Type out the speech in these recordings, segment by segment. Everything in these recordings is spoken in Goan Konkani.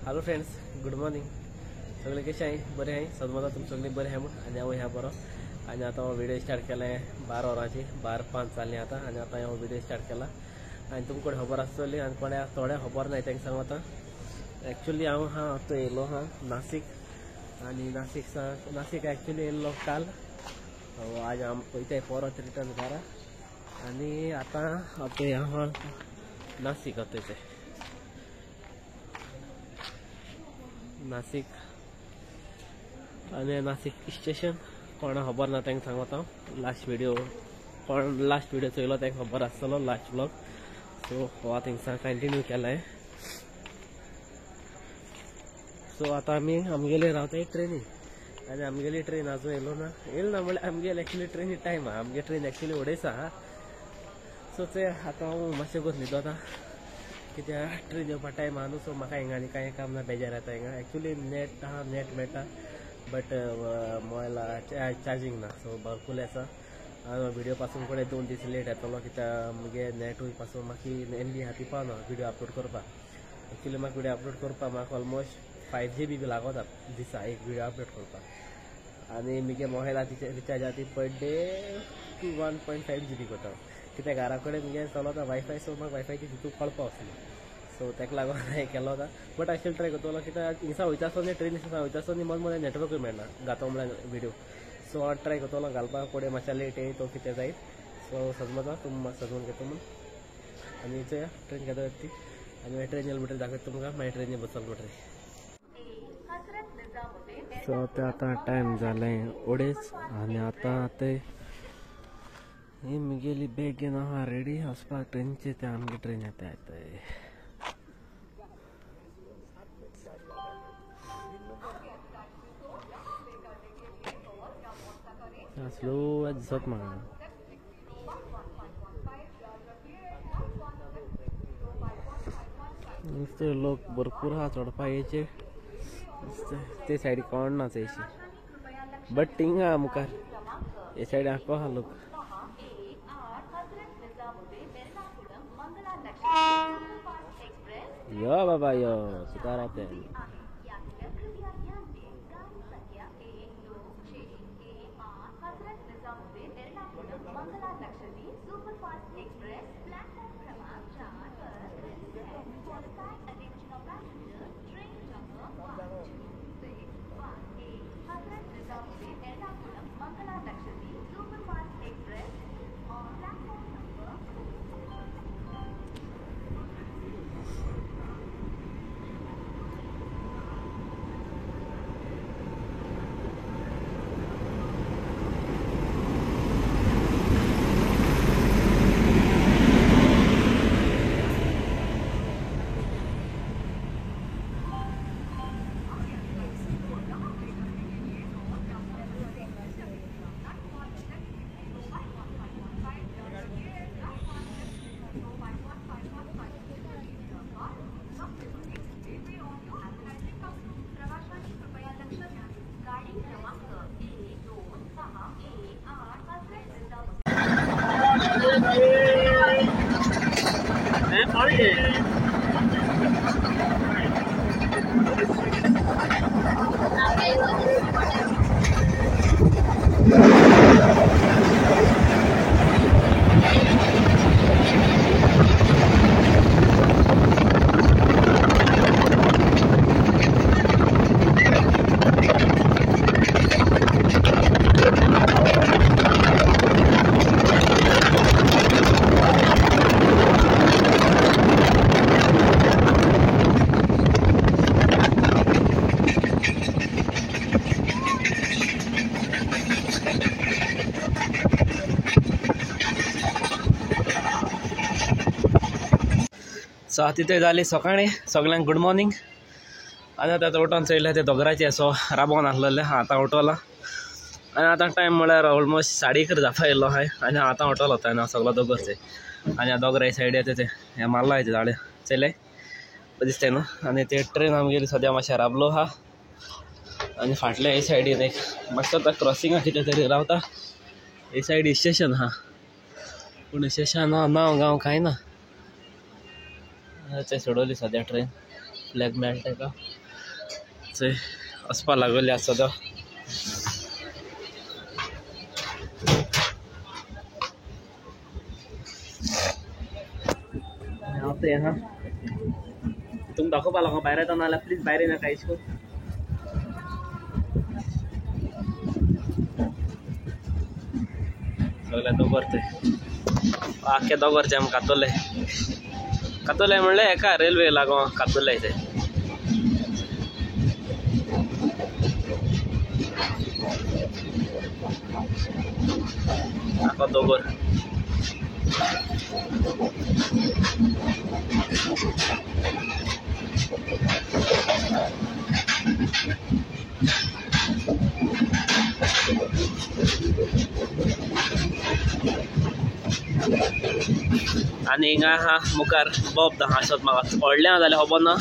Hello friends, good morning. सगळे कशे आहाय? बरे आहाय? सदमता तुम सगळीं बरे आहाय म्हूण। आनी हांव ह्या बरो। आनी आतां हांव व्हिडियो स्टार्ट केला 12 वरांची, 12:05 जालीं आतां। आनी आतां हांव व्हिडियो स्टार्ट केला आनी तुमकां खबर आसतली आनी कोणाक थोड्या खबर ना तांकां सांगता। एक्चुली हांव आहा आतां येयलो आहा नासीक। आनी नासीक नासीक एक्चुली येयल्लो काल, आज हांव वयताय परत रिटर्न घरा। आनी आतां आतां हांव नासीक आतां ते नासीक आनी नासीक स्टेशन कोणा खबर ना तांकां सांगता हांव। लास्ट व्हिडियो कोण लास्ट व्हिडियो चोयलो तांकां खबर आसतलो, लास्ट व्लॉग। सो हो थिंगसान कंटिन्यू केलाय। सो आतां आमी आमगेले रावताय ट्रेनी आनी आमगेली ट्रेन आजून येयलो ना, येयलो ना म्हणल्यार आमगेले एक्चुली ट्रेनी टायम आहा, आमगे ट्रेन एक्चुली उडयसा आहा। सो ते आतां हांव मातशें गोत न्हिदोता कित्याक ट्रेन येवपा टायम आहा न्हू। सो म्हाका हिंगा आनी कांय काम ना, बेजार येता हिंगा। एक्चुली नेट आहा, नेट मेळटा बट मोबायला चार्जींग ना, सो भरपूर आसा। व्हिडियो पासून कडेन 2 दीस लेट येतलो कित्याक मुगे नेटूय पासून म्हाका एम बी हाती पावना व्हिडियो अपलोड करपाक। एक्चुली म्हाका व्हिडियो अपलोड करपाक म्हाका ऑलमोस्ट 5 GB बी लागता दिसा एक व्हिडियो अपलोड करपाक। आनी मुगे मोबायला रिचार्ज आहा ती पर डे 1.5 GB करता कित्याक घरा कडेन मुगे चलता वायफाय। सो म्हाका वायफायची तितूंत कळपा वचना, सो ताका लागून हांवें केलो होता। बट हांव स्टील ट्राय करतलो कित्याक हिंगसा वयता आसतना ट्रेन स्टेशन वयता आसतना मद मदें नेटवर्कूय मेळना घातो म्हणल्यार व्हिडियो। सो हांव ट्राय करतलो घालपाक, कोडे मातशें लेट येयी तो कितें जायत। सो सजमता तुम सजोवन घेता म्हूण। आनी चोया ट्रेन केदो येता ती आनी मागीर ट्रेन येयले म्हणटकीर दाखयता तुमकां, मागीर ट्रेनी बसलो म्हणटकीर। सो आतां आतां टायम जालें 2:30 आनी आतां ते ही मुगेली बॅग घेवन आहा रेडी वचपाक ट्रेनचे। ते आमगे ट्रेन येता येता स्लो दिसत म्हाका। नुस्ते लोक भरपूर आहा चडपा येचे, ते सायडी कोण ना चडशी, बट थिंगा मुखार हे सायडी आखो आहा लोक। यो बाबा यो तुका रावते। सो आतां तितूय जाली सकाळीं सगळ्यांक गुड मॉर्निंग। आनी आतां उठोन चोयलें ते दोंगराचेर सो राबोन आसलेलें, आतां उठोला। आनी आतां टायम म्हळ्यार ऑलमोस्ट 11:30 जावपा येयल्लो आहाय। आनी आतां उठोलो आनी सगळो दोंगर चोय। आनी दोंगरा सायडी येता ते हें मारला तें झाड चोयलें दिसताय न्हू। आनी ते ट्रेन आमगेली सद्या मातशें राबलो आहा। आनी फाटल्या हे सायडीन एक मातसो आतां क्रॉसिंगा कितें तरी रावता। हे सायडी स्टेशन आहा, पूण स्टेशन नांव गांव कांय ना। ते सोडवली सद्या ट्रेन, फ्लॅग मेळटा ताका। वचपा लागले आसा सद्या. हांव थंय आहा, तुमकां दाखोवपा लागो भायर येता नाल्यार प्लीज भायर येनाका अशें करून. सगळे दोंगर ते आख्खे दोंगर जे आमी कातोले कातोले म्हणल्यार हेका रेल्वे लागो कातोले ते. आखो दोंगर. आनी हिंगा आहा मुखार बोब आहा अशेंच म्हाका व्हडलें आहा जाल्यार खबर ना.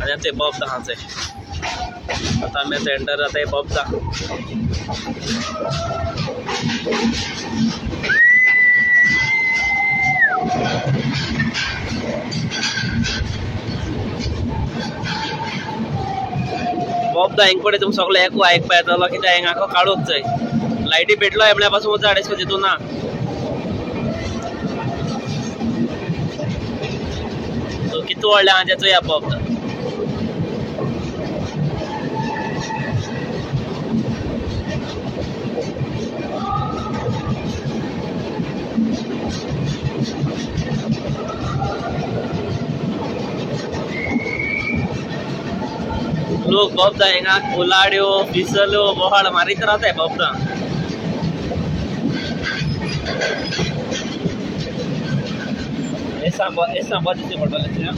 आनी आतां बोब आहा थंय आतां आमी आतां एंटर जाता बोबदा. बोबदा हिंग कडेन तुमकां सगळें एकू आयकपा येतलो कित्याक हिंगा आखो काळोख थंय लायटी पेटलो म्हळ्यार पासून चड अशें तितून ना. सो कितू व्हडलें आहा तें चोया बोबदा. लोक बोबदा हिंगा कुलाड्यो पिसल्यो बोहाळ मारीत रावताय बोबदा. हे सांबा दिसते पडटलें.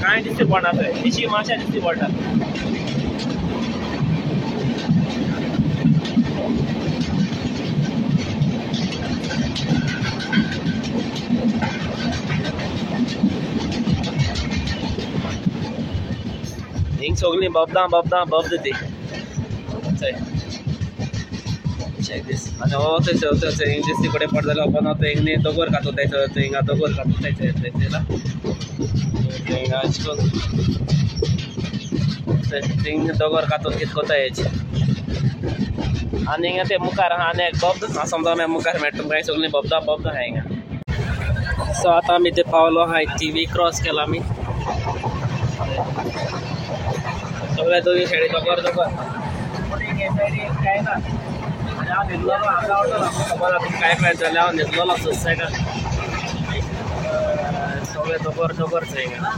कांय दिसते पडना थंय दिशी माशा दिसती पडटा. हिंग सगळीं बोबदां बोबदां बोब ती. चेक दीस आनी हो थंयसर थंय हिंग दिसती कडेन पडटा जाल्यार खबर ना. थंय हिंग दोंगर कातोताय थंय हिंगा दोंगर कातोताय थंय हिंगा अशें करून थिंग दोंगर कातून कितें कोताय हेजे. आनी हिंगा ते मुखार आहा आनी एक बोब आहा समजा आमी मुखार मेळटा तुमकां सगळीं बोबदां बोबदां आहा हिंगा. सो आतां आमी ते पावलो आहा थिवी क्रॉस केला आमी. सगळे दोनी सायडी दोंगर दोंगर कांय ना. आनी हांव न्हिदलोलो हांगा आवडटलो खबर आहा तुमकां काय मेळटलें जाल्यार हांव न्हिदलोलो सायडान. सगळे दोंगर दोंगर हिंगा.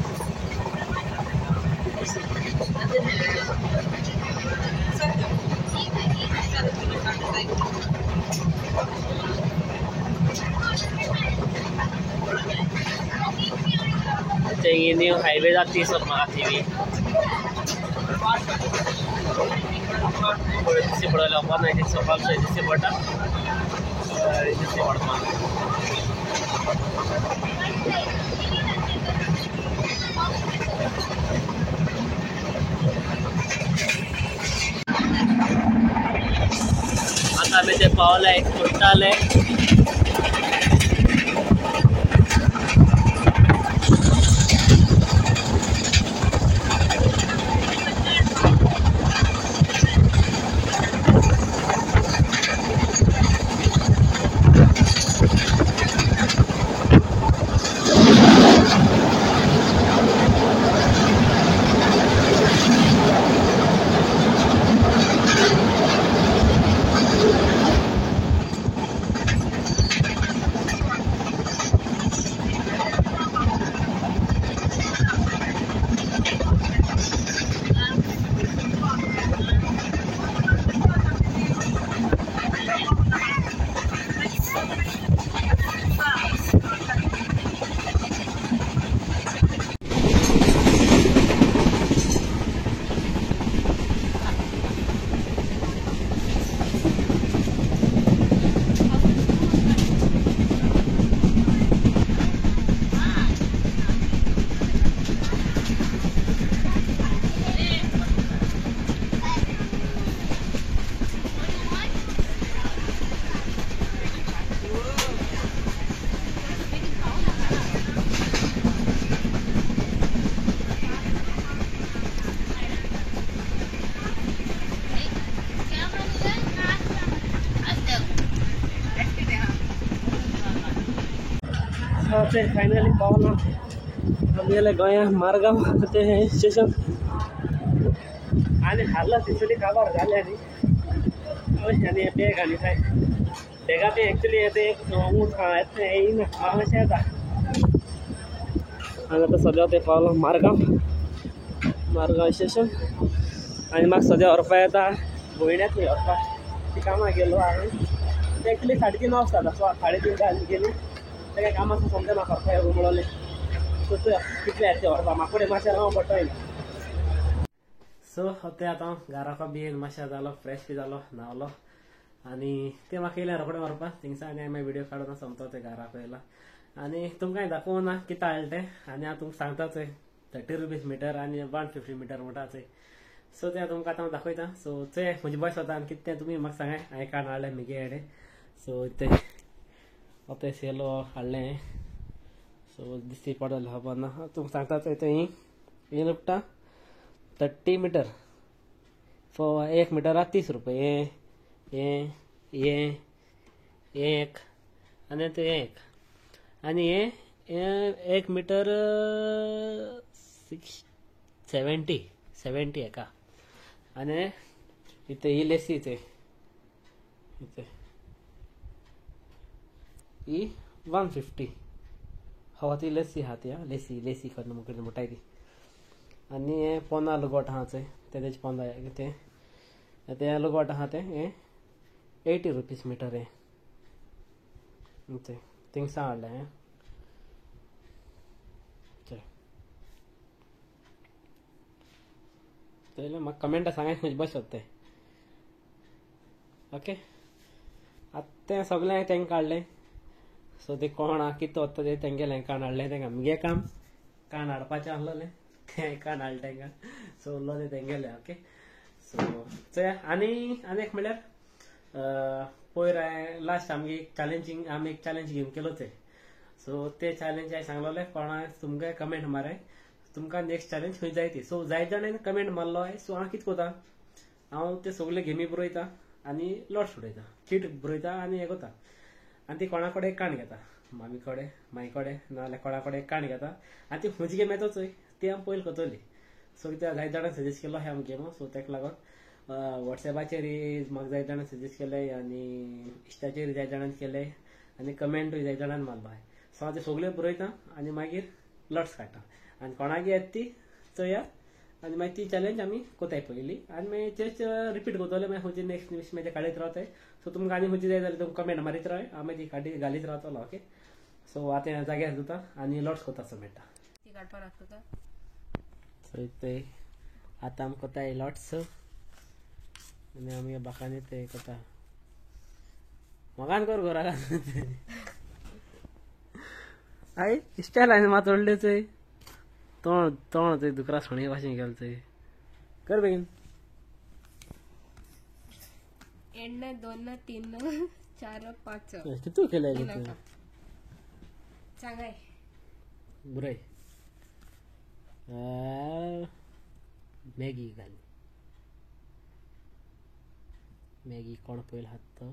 थंय न्यू हायवे जाता ती सर म्हाका थिवी दिसती पडटलें खबर ना. सकाळ दिसती पडटा दिसती पडटा. आतां आमी ते पावले कुट्टाले. ते फायनली पावलो आमगेले गोंया मारगांव ते स्टेशन आनी हारला तितली काबार जाले आनी आनी बॅग आनी काय बॅगा ते एक्चुली ते एक ऊंच आहा तें येयना मातशें येता. आनी आतां सद्या ते पावलो मारगांव मारगांव स्टेशन आनी म्हाका सद्या व्हरपा येता भयण्याक व्हरपा ती कामाक गेलो हांवें ते एक्चुली 3:30 वाजता सो 3:30 जाली गेली तेका काम आसा समजा म्हाका व्हरपा येवं म्हणलें. सो कितले येता ते व्हरपा म्हाका कडेन मातशें राव पडटलें. सो ते आतां घराको बी येवन मातशें जालो फ्रेश बी जालो न्हांवलो आनी ते म्हाका येयलें रोखडें व्हरपा थिंगसान आनी हांवें व्हिडियो काडून सोमतो ते घराक येयला आनी तुमकां दाखोवं ना कितें हाडलें तें आनी हांव तुमकां सांगता चोय 30 रुपीज मिटर आनी 150 मिटर म्हणटा चोय. सो तें तुमकां आतां हांव दाखयता. सो चोय म्हजी बॉयस वता आनी कितें तें तुमी म्हाका सांगाय हांवें काडून हाडलें म्हगे हेडे. सो तें तें सेलो हाडलें. सो दिसती पडलें खबर ना तुमकां सांगता चोय तें ही लुपटा 30 मिटर फॉर 1 मिटराक 30 रुपये. हें हें हें हें एक आनी तें एक आनी हें 1 मिटर 670 70 एका आनी इथे ही लेसी ते इथे ही 150 हवा ती लेसी आहा ती लेसी लेसी करून कितें म्हणटाय ती. आनी हें पोंदा लुगोट आहा चोय तें तेजे पोंदा तें तें लुगोट आहा तें हें 80 रुपीज मिटर हें तें थिंगसान हाडलें हें. चोयलें म्हाका कमेंटा सांगाय खंय बस तें. ओके आतां तें सगळें हांवें तांकां काडलें. सो तें कोण आहा कितें वता तें तेंगेलें काण हाडलें तांकां मुगे काम काण हाडपाचें आसलेलें तें काण हाडलें तांकां. सो उरलो तें तेंगेलें. ओके सो चोया आनी आनी एक म्हणल्यार पयर हांवें लास्ट आमगे एक चॅलेंजींग आमी एक चॅलेंज गेम केलो ते. सो ते चॅलेंज हांवें सांगलोलें कोणा तुमकां कमेंट माराय तुमकां नेक्स्ट चॅलेंज खंय जाय ती. सो जायते जाणांनी कमेंट मारलो आहे. सो हांव कितें करता हांव ते सगळे गेमी बरयता आनी लॉट्स उडयता चीट बरयता आनी हें करता आनी ती कोणा कडेन काण घेता मामी कडेन माई कडेन नाजाल्यार कोणा कडेन काण घेता आनी ती खंयची गेम येता चोय ती आमी पयलीं करतली. सो कित्याक जायते जाणांनी सजेस्ट केलो ह्या गेम. सो ताका लागून वॉट्सॅपाचेर म्हाका जायते जाणांनी सजेस्ट केले आनी इश्टाचेर जायते जाणांनी केले आनी कमेंटूय जायते जाणांनी मारलो आहे. सो हांव ते सगळे बरयता आनी मागीर लॉट्स काडटा आनी कोणाक येता ती चोया आनी मागीर ती चॅलेंज आमी कोताय पयली आनी मागीर तेच रिपीट करतले मागीर खंयची नेक्स्ट न्यूज मागीर काडीत रावताय. सो तुमकां आनी खंयची जाय जाल्यार तुमकां कमेंट मारीत राव हांव मागीर ती काडी घालीत रावतलो. ओके सो आतां जाग्यार दिता आनी लॉट्स कोता सो मेळटा. सो ते आतां आमी कोताय लॉट्स आनी आमी बाकांनी ते कोता मोगान कर घरा I style आनी मात व्हडले चोय तोंड तोंड चोय दुकरा सोणे भाशेन गेल चोय कर बेगीन. 1 2 3 4 5 कितू केले सांगाय बरय मॅगी घाल मॅगी कोण पयलो हात तो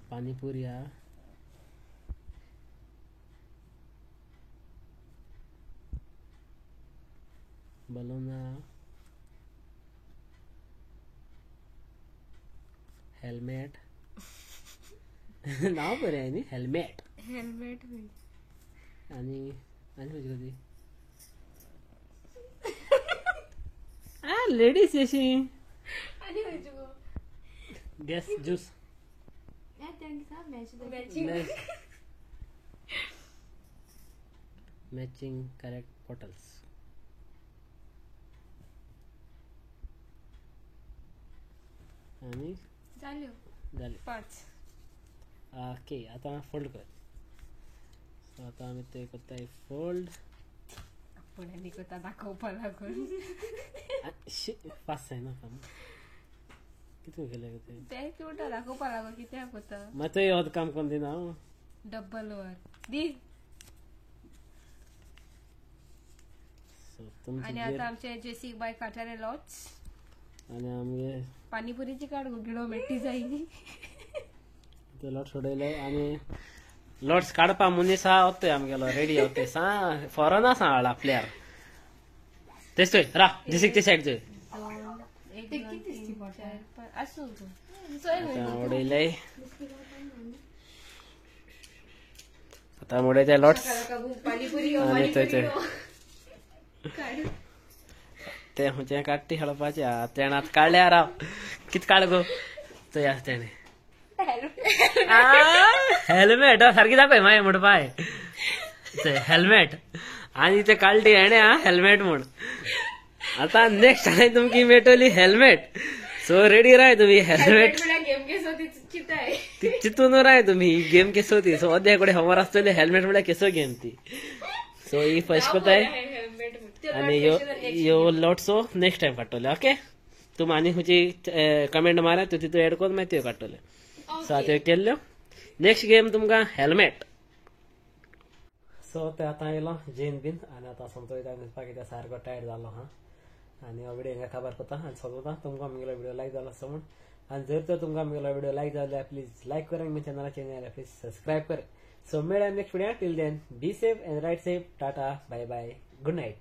पानीपुरी आहा बलून आहा हेल्मेट नांव बरें आहे न्ही हेल्मेट हेल्मेट आनी आनी खंयची गो ती लेडीज अशी आनी खंयची गो gas juice matching correct bottles. आनी जाल्यो जाले 5. ओके आतां फोल्ड कर. सो आतां आमी ते करताय फोल्ड आपूण आनी करता दाखोवपा लागून फास्ट जायना काम कितें केलें तें तें कितें दाखोवपा लागून कित्याक करता मातय अर्द काम करून दिना हांव डब्बल वर दी. सो आनी आतां आमचे जेसीक बाय काडटाले लॉट्स आनी आमगे पानीपुरीची काड गिळो मेट्टी जाय. ते लोट्स उडयले आनी लोट्स काडपा मनीस आहा वतय आमगेलो रेडी वतय सा फॉरन आसा हाड आपल्यार तेच थंय रा दिसीक ते सायड थंय उडयले. आतां उडयते लोट्स आनी थंय थंय ते खंयचें काडटी खेळपाचें. तेणें आतां काडल्या राव कितें काड गो थंय आसा तेणें हेल्मेट सारकी दाखय मागीर म्हणपाय हेल्मेट आनी ते काडटी हेणें आं हेल्मेट म्हूण. आतां नेक्स्ट टायम तुमकां मेळटली हेल्मेट. सो रेडी राय तुमी हेल्मेट चितून राय तुमी गेम केसो ती. सो अद्या कडेन खबर आसतली हेल्मेट म्हळ्यार केसो गेम ती. सो ही फर्स्ट कोताय आनी यो यो लोट्सो नेक्स्ट टायम काडटले. ओके तुमी आनी खंयची कमेंट मारा त्यो तितून एड करून मागीर त्यो काडटले. सो आतां केल्ल्यो नेक्स्ट गेम तुमकां हेल्मेट. सो ते आतां येयलो जेन बीन आनी आतां समतो वयता न्हिदपाक कित्याक सारको टायर्ड जालो हा. आनी हो व्हिडियो हिंगा काबार करता आनी सोदता तुमकां आमगेलो व्हिडियो लायक जालो आसता म्हूण. आनी जर तर तुमकां आमगेलो व्हिडियो लायक जालो जाल्यार प्लीज लायक कर आनी चॅनलाचेर जाल्यार प्लीज सबस्क्रायब कर. सो मेळया next video. Till then be safe and ride safe. Tata bye bye good night.